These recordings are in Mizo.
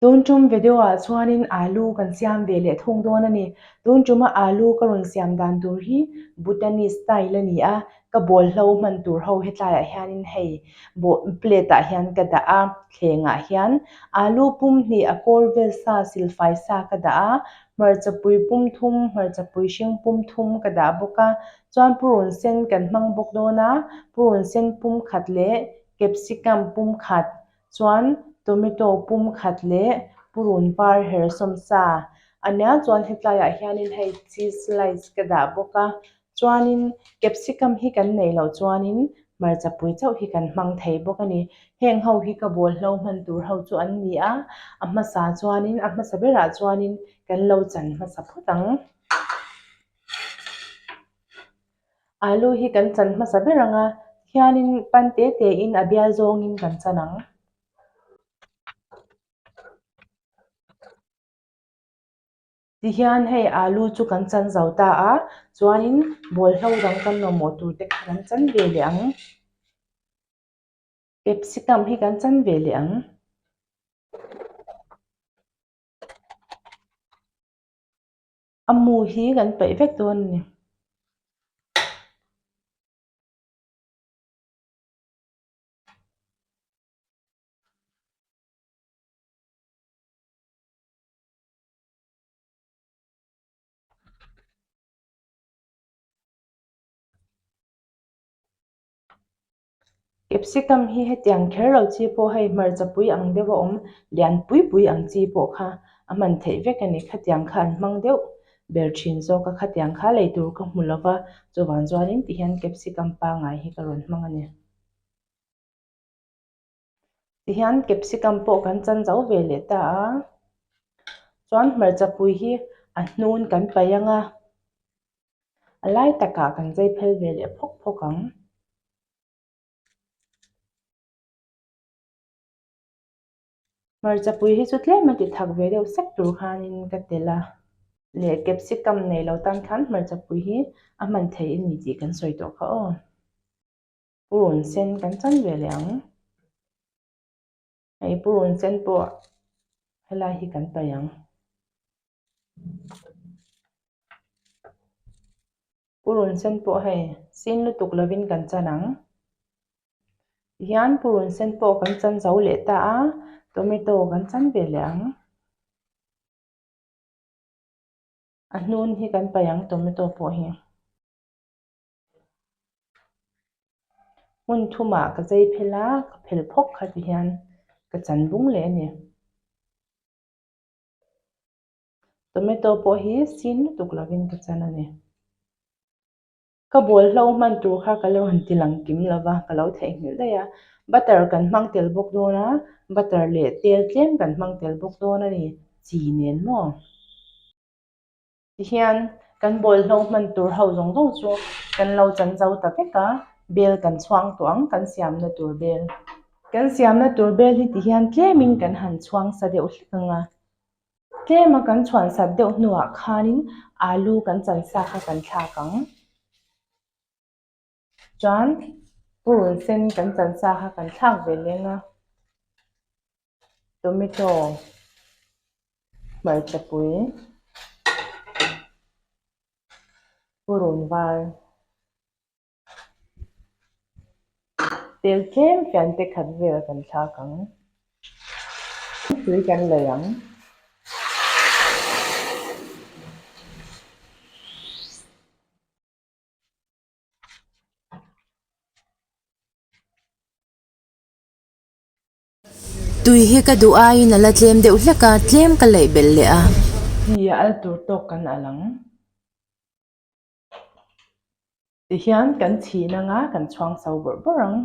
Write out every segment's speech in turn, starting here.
Tun tum video ah chuanin alu kan siam ve leh thung dawn a ni. Tun tuma alu ka rawn siam dan tur hi Bhutanese style a ni a, ka bawlhlo hman tur ho hetlaiah hianin hei plate ah hian ka dah a, thlengah hian alu pum hnih a kawr vel sa silfai sa ka dah a, hmarchapui pum thum, hmarchapui hring pum thum ka dah bawk a, chuan purun sen kan hmang bawk dawn a, purun sen pum khat leh capsicum pum khat Chuan tomato pum khat leh purun var hersawm sa a nia chuan hetlaiah hianin hei cheese slice ka dah bawk a chuanin capsicum hi kan neih loh chuanin hmarcha pui chauh hi kan hmang thei bawk a ni heng ho hi ka bawl hlo hman tur ho chu an ni a a hmasa chuanin a hmasa berah chuanin kan lo chan hmasa phawt ang. Alu hi kan chan hmasa ber ang a, hianin pan te te in a bial zawngin kan chan ang. Tihian hei alu chu kan chan zo ta a, chuanin bawlhlo dang kan mamawh tur te kha kan chan ve leh ang. Capsicum hi kan chan ve leh ang. A mu hi kan paih vek dawn a ni. Capsicum hi hetiang kher lo chi pawh hei hmarcha pui ang deuh a awm lian pui pui ang chi pawh kha a hman theih vek a ni khatiang kha an hmang deuh ber thin zawk a khatiang kha lei tur ka hmu lova chuvang chuanin tihian capsicum pangngai hi ka rawn hmang a ni. Tihian capsicum pawh kan chan zo ve leh ta a chuan hmarcha pui hi a hnun kan paih ang a. A lai takah kan zai phel ve leh phawk phawk ang. Hmarchapui hi chu tlem a ti thak ve deuh sek tur khanin ka telh a. Leh capsicum nei lo tan khan hmarchapui hi a hman thei a ni tih kan sawi tawh kha aw. Purun sen kan chan ve leh ang. Hei purun sen pawh helai hi kan paih ang. Purun sen pawh hei sin lutuk lovin kan chan ang. Tihian purun sen pawh kan chan zo leh ta a, tomato kan chan ve leh ang. A hnun hi kan paih ang tomato pawh hi. Hmun thumah ka zai phel a, ka phel phawk kha tihian ka chan bung leh a ni. Tomato pawh hi sin lutuk lovin ka chan a ni. Ka bawl hlo hman tur kha ka lo han ti lang kim lo va, ka lo theihnghilh daih a. Butter kan hmang tel bawk dawn a, butter leh tel tlem kan hmang tel bawk dawn a ni, chi nen maw? Tihian kan bawlhlo hman tur ho zawng zawng chu kan lo chan zo ta vek a, bel kan chhuang tawh ang kan siamna tur bel. Kan siamna tur bel hi tihian tlemin kan han chhuang sa deuh hlek ang a, tlema kan chhuan sat deuh hnuah khanin alu kan chan sa kha kan thlak ang. Chuan purun sen kan chan sa kha kan thlak ve leng a. Tomato hmarcha pui purun var tel tlem fian te khat vel kan thlak ang tui kan lei ang. Tui hi ka duh aiin a la tlem deuh hlek a, tlem ka laih belh leh a. Chi a al tur tawk kan al ang. Tihian kan chhin anga kan chhuang so bawrh bawrh ang.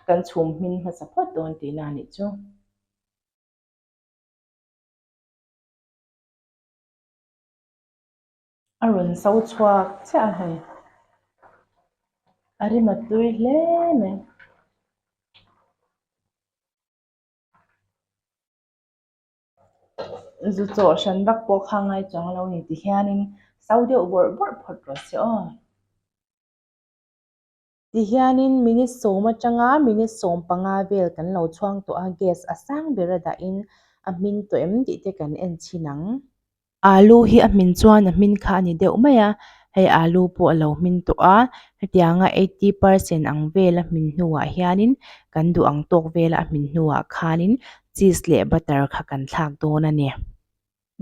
Kan chhum hmin hmasa phawt dawn tihna a nih chu. A rawn so chhuak chiah a hei. A rim a tui hle mai. Zu chawh hran vak pawh kha ngai chuang lo ni ti hianin so deuh bawrh bawrh phawt rawh se aw. Tihianin minute sawm atanga minute 15 vel kan lo chhuang tawh a, gas a sang ber a dahin. a hmin tawh em tih te kan en chhin ang. Alu hi a hmin chuan a hmin kha a ni deuh mai a, hei alu pawh a lo hmin tawh a, hetianga eighty percent ang vel a hmin hnuah hianin kan duh ang tawk vela a hmin hnuah khanin cheese leh butter kha kan thlak dawn a ni.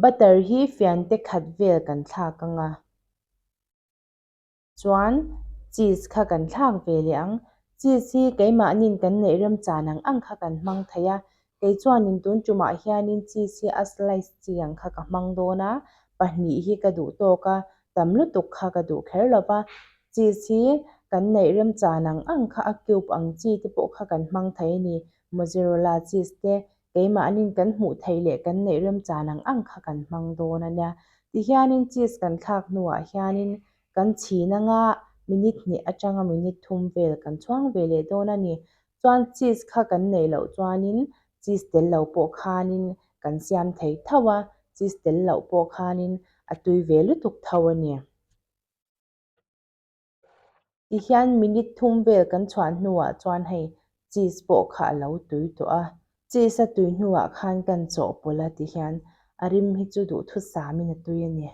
Butter hi fian te khat vel kan thlak ang a. Chuan cheese kha kan thlak ve leh ang. Cheese hi keimahniin kan neih remchan ang ang kha kan hmang thei a. Kei chuanin tun tumah hianin cheese hi a slice chi ang kha ka hmang dawn a, pahnih hi ka duh tawk a, tam lutuk kha ka duh kher lo va. Cheese hi kan neih remchan ang ang kha a cube ang chi te pawh kha kan hmang thei a ni. Mozzarella cheese te keimahniin kan hmuh theih leh kan neih remchan ang ang kha kan hmang dawn a nia. Tihianin cheese kan thlak hnuah hianin kan chhin anga minute hnih atanga minute thum vel kan chhuang ve leh dawn a ni. Chuan cheese kha kan neih loh chuanin cheese tel lo pawh khanin kan siam thei tho a, cheese tel loh pawh khanin a tui ve lutuk tho a ni. Tihian minute thum vel kan chhuah hnuah chuan hei cheese pawh kha a lo tui tawh a, cheese a tui hnuah khan kan chawhpawlh a tihian a rim hi chu duhthusamin a tui a ni.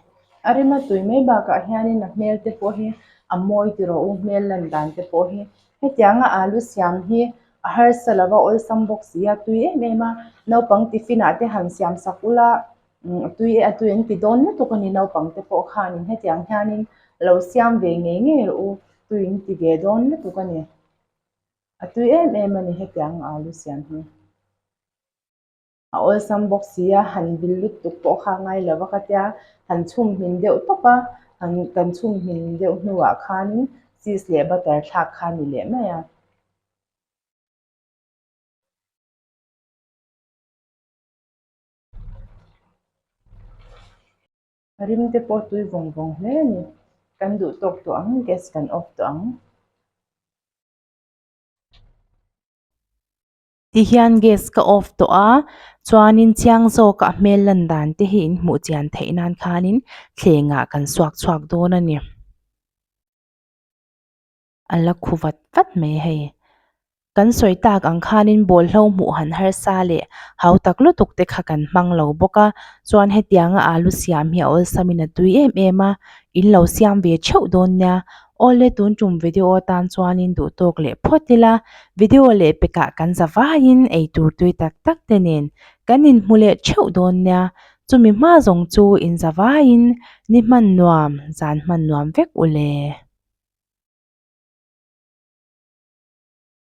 A rim a tui mai bakah hianin a hmel te pawh hi a mawi ti rawh u, hmel lan dan te pawh hi hetianga alu siam hi a harsa lova awlsam bawk si a tui em em a, naupang tiffin ah te han siam sak ula A tui e, a tui an ti dawn lutuk a ni naupang te pawh khanin hetiang hianin lo siam ve ngei ngei rawh u, tui in ti ve dawn lutuk a ni. A tui em em a ni hetiang alu siam hi. A awlsam bawk si a, han vil lutuk pawh kha a ngai lo va ka tia, han chhum hmin deuh tawp a, han kan chhum hmin deuh hnuah khanin cheese leh butter thlak kha a ni leh mai a. Rim te pawh tui vawng vawng hle a ni. Kan duh tawk tawh ang, gas kan off tawh ang. Tihian gas ka off tawh a, chuanin chiang zawka a hmel lan dan te hi in hmuh chian theih nan khanin thlengah kan suak chhuak dawn a ni. A la khu vat vat mai hei. Kan sawi tak ang khanin bawlhlo hmuh han harsa leh hau tak lutuk te kha kan hmang lo bawk a, chuan hetianga alu siam hi a awlsamin a tui em em a, in lo siam ve theuh dawn nia. Awle tun tum video atan chuanin duh tawk leh phawt ila, video leh pekah kan za vaiin ei tur tui tak tak te nen kan inhmu leh theuh dawn nia. Chumi hma zawng chu in za vaiin ni hman nuam, zan hman nuam vek u le.